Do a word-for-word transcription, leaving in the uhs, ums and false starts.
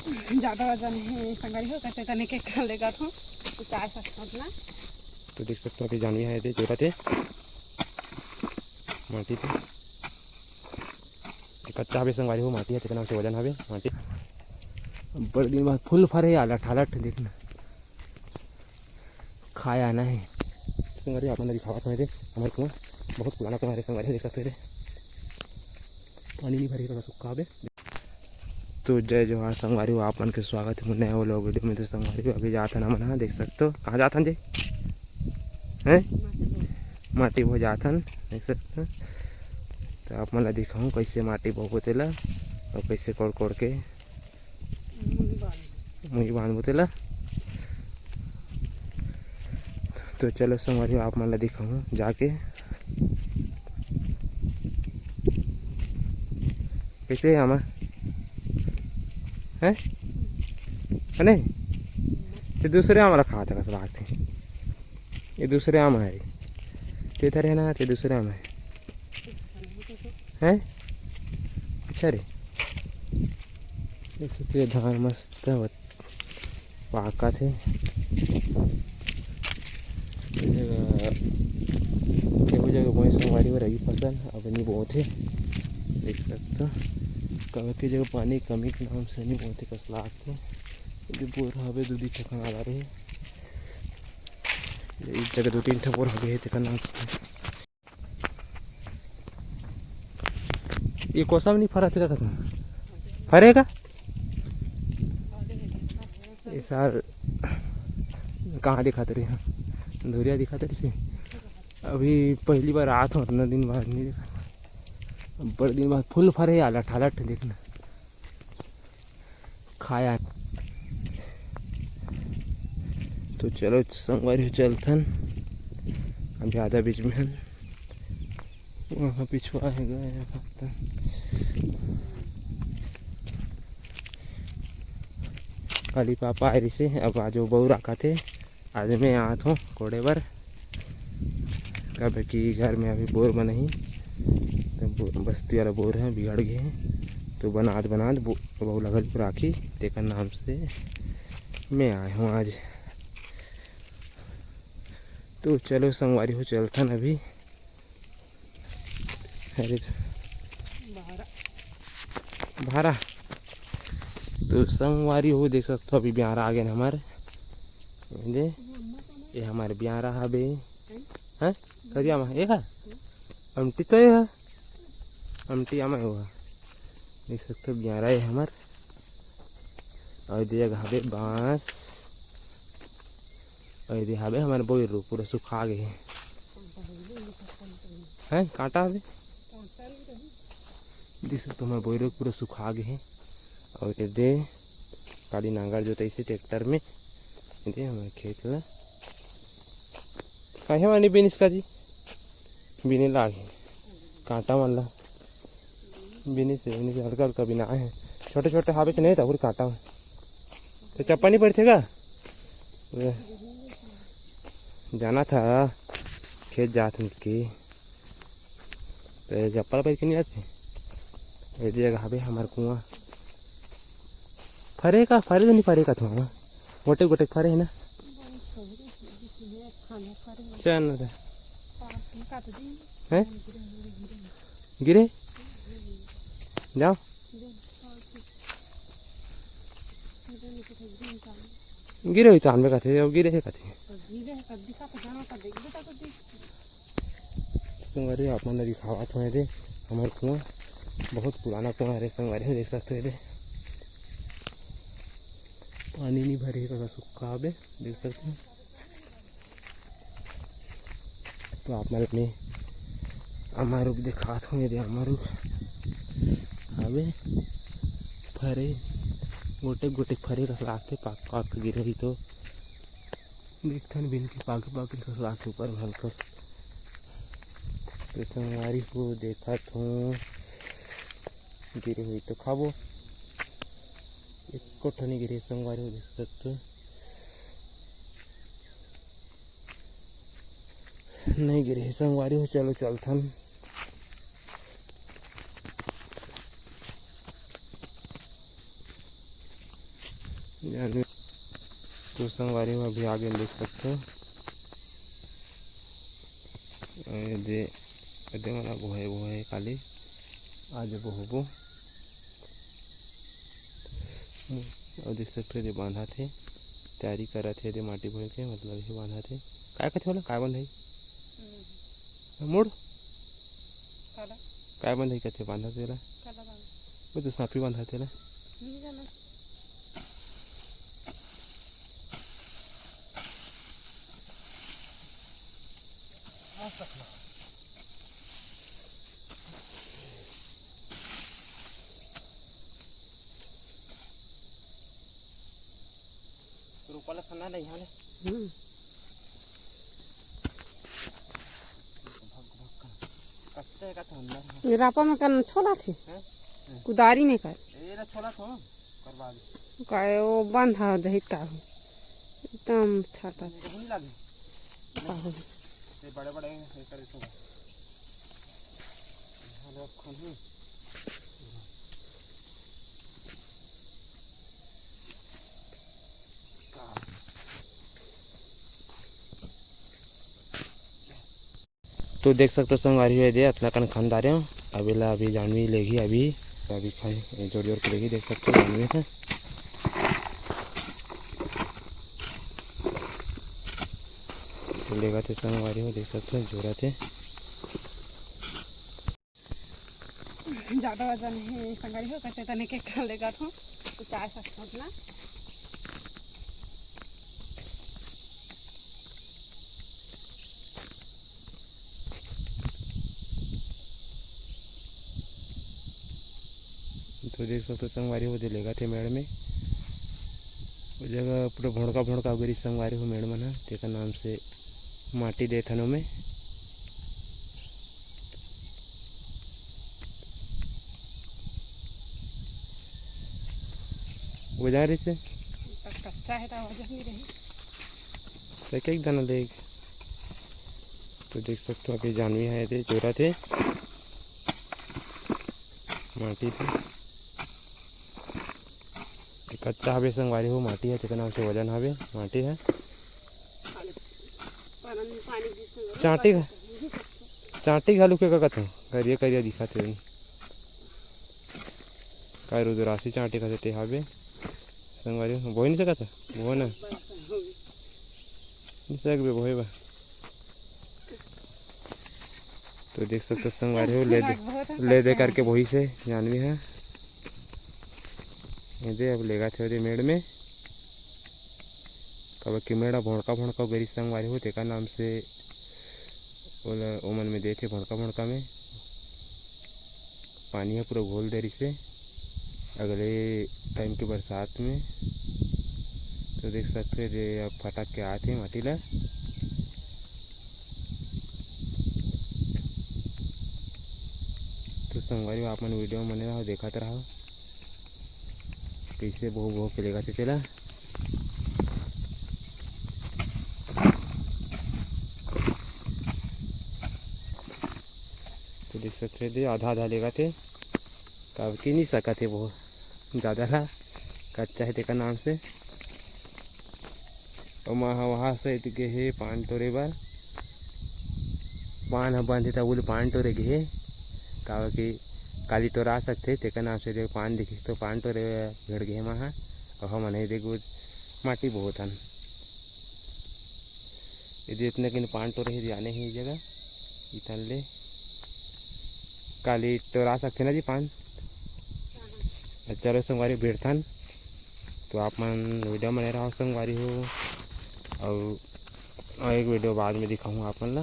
ज्यादा वजन हे संगवारी हो, कैसे तने के कर लेगा तू, तो चाय सकता अपना। तो देख सकते हो अभी जानवी हे दे जोरा थे माटी थे। ये कच्चा हवे संगवारी हो, माटी हे, तेतना से वजन हवे माटी। बड़ दिन बाद फूल फरे आला ठालट देखना। खाया नहीं। संगवारी, आप मन ला दिखावत हवे दे, हमर कुआं बहुत पुराना कुआं हरे संगवारी, देख सकते हो दे। पानी नहीं भरे, थोड़ा सूखा हवे। तो जय जोहार संगवारी हो, आप मन के स्वागत हे मोर नया vlog video में। तो संगवारी हो, अभी जात हन हमन, हाँ, देख सकते हो, कहाँ जात हन जी? हैं? माटी भो जात हन, देख सकते हो। तो आप मन ला दिखाऊँ, कैसे माटी बोबो तेला, और कैसे कोड़ कोड़ के मुही बांधबो तेला। तो चलो संगवारी हो, आप मन ला दिखाऊँ जाके। कैसे हे आमा? हैं? है नहीं? ते दूसरे आमा ला खात हे, कस लागथे। ये दूसरे आमा हे। ते थरे हे ना, ते दूसरे आमा हे। हैं? अच्छा रे। जैसे तो ये धान मस्त होत पाकत हे। ये जगह, केहू जगह बोए संगवारी हो रबी फसल, अब नहीं बोत हे, देख सकत हो। कभी के जगह पानी कमी के नाम से नहीं बोत हे, कस लागथे। ये बोर हवे, दू दी ठकन आला रहे। ये एक जगह दो तीन ठो बोर हवे हे, तेकर नाम से। ये कोसम नहीं फरा थे का? फरे का? ये साल कहाँ दिखाते रहे? हाँ, धुरिया दिखाते रहे। अभी पहली बार आत हूँ, इतना दिन बाद नहीं देखा। बड़ दिन बाद फूल फरे आला ठालट देखना। खाया। तो चलो संगवारी हो, चलथन। अब ज़्यादा बीच में हन, वहाँ पिछुआ हे गए। काली पापा आए रिसे, अब आज वो बउरा काथे। आज मैं आत हूँ कोड़े बर, काबर कि घर में अभी बोर बनही, तो बो-, बस्ती वाला बोर हे, बिगड़ गए हे, तो बनात बनात बो-, बउला घलो राखी, तेकर नाम से मैं आए हूँ आज। तो चलो संगवारी हो, चलथन अभी। अरे भारा। तो संगवारी हो, देख सकत हो, अभी ब्यारा आ गए हमारे। दे, ये हमारे ब्यारा हवे। हैं? करिया मा, ये हा? अमटी तो ये हा। अमटी आमा हुआ। देख सकत हो, ब्यारा हे हमर। और दे हवे बांस। और दे हवे हमर बोइर पूरा सुखा गए हे। हैं, कांटा हवे। जैसे तुम्हार बोइर पूरा सुखा गए हे। और ये दे काली नांगर जोताइसे ट्रैक्टर में। ये दे हमर खेत ला। काहे मानी बिनिस का जी? बिने लाग हे। कांटा मन ला। बिनिस हे, बिनिस हे, हल्का हल्का बिना हे। छोटे छोटे हावे के नहीं था, पूरी कांटा में। तो चप्पल नहीं पड़थे का? जाना था खेत जात मिल के। तो ये चप्पल पहन के नहीं आते। ये जगह हवे हमार कुआं। फरे का, फरे तो नहीं फरे का थोड़ा। गोटे गोटे फरे है ना। चल ना दे। हैं? गिरे? जाओ। गिरे हुई तान में कथे, अब गिरे है कथे। संगवारी, आप मन ला दिखावत हों दे, हमर कुआं बहुत पुराना कुआं हरे संगवारी, देख सकते हो दे। पानी नहीं भरे हे, कका सुखा हवे, देख सकते हो। तो आप मन ल मैं अमा रूख दिखात हों, ये दे अमा रूख हवे, फरे, गोटे गोटे फरे कस लागथे, पाक पाक के गिरही तो। देखथन बिन के पाके पाके कस लागथे ऊपर में हल्का। तो संगवारी हो, देखत हों, गिरे होही तो खाबो। एको ठन नइ गिरे संगवारी हो, देख सकत हो। नइ गिरे संगवारी हो, चलो चलथन। तो संगवारी हो, अभी आगे देख सकते हो, ए दे, ए दे मोला बोहे, बोहे काली, आज बोहबो। अउ देख सकते हो, दे बांधा थे, तैयारी करा थे, दे माटी भर के, मतलब ये बांधा थे। काय कथे वाला, काय बंधाई? मुड़? काला। काय बंधाई कथे, बांधा तेला? काला बांधा। वो तो सांपी बांधा तेला। नहीं जाना। रोपा ला खना नहीं हाले। हम्म। कच्चा है का तो अंदर है। ये रापा में कन छोला थे। हैं? कुदारी में कर। ये ना छोला तो करवा दे। काय वो बंद हा दहित का हो। एकदम छाता। नहीं लगे। का हो। ये बड़े बड़े हैं, ये कर दो। हेलो, कौन है? तो देख सकते हो संगवारी हो, ये दे अतना कन खन डारे हो। अब एला अभी जानवी लेगी, अभी, अभी खाई जोर जोर के लेगी, देख सकते हो जानवी है। तो लेगा थे संगवारी हो, देख सकते हो जोरा थे। ज्यादा वजन है संगवारी हो, कच्चे तने के कर लेगा तो कुछ आ सकता अपना। तो देख सकते हो संगवारी हो, दे लेगा थे मेड़ में, वो जगह पूरा भोंड़का भोंड़का गिरी संगवारी हो मेड़ मन ह, तेकर नाम से माटी देथन ओमे। वजन रहिसे। कच्चा है तो वजन नहीं रही। एक एक दाना देख। तो देख सकते हो अभी जानवी है, दे जोरा थे माटी थे। ये कच्चा हवे संगवारी हो, माटी है, तेकर नाम से वजन हवे, माटी है। चांटी, चांटी घालू के का कथों, करिया करिया दिखत हे। का रुद्रासी चांटी कथे ते हवे संगवारी हो, बोही नहीं सकत हे, बोहो ना। नहीं सकबे बोहे बा। तो देख सकते हो संगवारी हो, ले दे, ले दे करके बोही से जानवी है। ये दे अब लेगा थे ओदे मेड़ में। काबर कि मेड़ ह भोंड़का भोंड़का गरी संगवारी हो, तेकर नाम से ओला ओमन में देथे भोंड़का भोंड़का में। पानी ह पूरा घोल दे रिसे अगले टाइम के बरसात में। तो देख सकते हो, ये अब फटक के आत हे माटी ला। तो संगवारी हो, आप मन वीडियो में बने रहो, देखत रहो, कैसे बोह बोह के लेगा थे तेला। तो देख सकते हो, आधा आधा लेगा थे, काबर कि नहीं सकत हे बहुत ज्यादा ला, कच्चा है तेकर नाम से। अउ माँ ह वहाँ से गे हे पान टोरे बर, पान ह बंद हे, तब उल पान टोरे गे हे, काबर कि काली टोरा सकथे, तेकर नाम से देख पान दिखिस तो पान टोरे भिड़ गे हे माँ ह। अउ हमन हे देखो माटी बोहत हन, ये दे इतना किन पान टोरे हे, जाने हे ये जगह। इतन ले काली टोरा सकथे ना जी पान। अच्छा, चलो संगवारी भिड़थन, तो आप मन वीडियो में बने रहो संगवारी हो, अउ एक वीडियो बाद में दिखाऊँ आप मन ला।